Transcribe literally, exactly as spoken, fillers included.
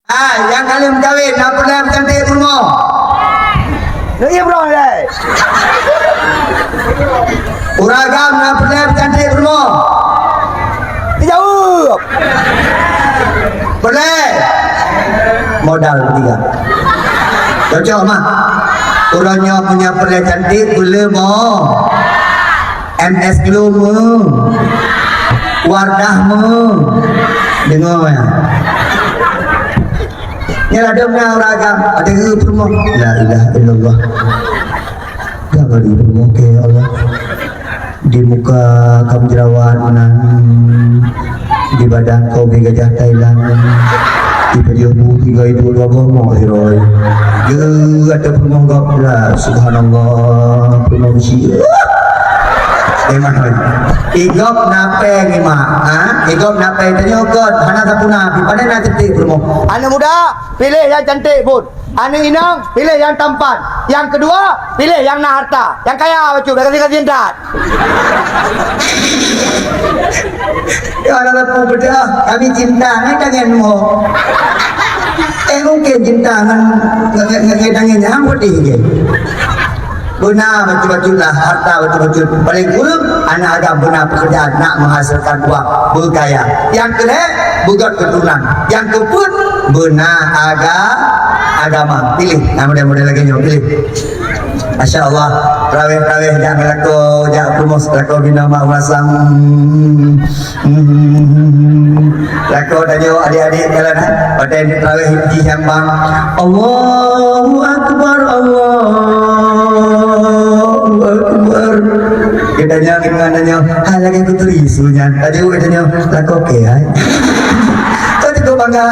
Hai, nyang ka lheueh meukawen, na peureulèe peucantik peurumoh? Neu-, iya, bro, hai. Ureueng agam, na peureulèe peucantik peurumoh? Dijaweueb. Peureulèe. Modal ketiga. Cocok, mah. Uroe nyoe meunyoe peureulèe cantik, beu le mo. M S Glow meuh. Wardah meuh. Deungoe, ya. Nyan ladôm na ureueng agam, ada eu peurumoh. La ilaha illallah. Dah bari peurumoh ke, ya Allah. Di muka kaum jerawat meunan, di badan kaum gajah Thailand, di pajoh bu tiga ibu dua boh mo hiroi. Geu atau peurumoh gop lah, subhanallah, peurumoh bisi. Memang hoi. Igop nape ni mak? Ha? Igop nape tanyoe kot? Hana sapuna, pi pandai na cetik peurumoh. Aneuk muda, pilih yang cantik pun. Aneuk inong, pilih yang tampan. Yang kedua, pilih yang na harta. Yang kaya bacut, dah kasih-kasih entat. Ya, ada lagu bedah. Kami cinta, ni tangan mo. Eh, mungkin cinta ngan, ngan, ngan, ngan tangan nyang pedih je. Beuna bacut-bacut lah, harta bacut-bacut. Paling kureueng, aneuk agam beuna pekerjaan, nak menghasilkan uang, berkaya. Yang kelhèe, beugöt keuturonan. Yang keupeuet, beuna aga-, agama. Pilih. Nah, model-model lagèe nyoe, pilih. Masya Allah, raweh-raweh jak ngelako, jak peurumoh lako bina mak masang. Hmm. Lako tanyoe adik-adik jalan, ha? Watèe raweh jih nyambang. Allahu Akbar, Allahu Akbar. Geutanyoe, geutanyoe, hai lagèe putri su nyan. Laju geutanyoe, lako keu hai. Kau cukup bangga.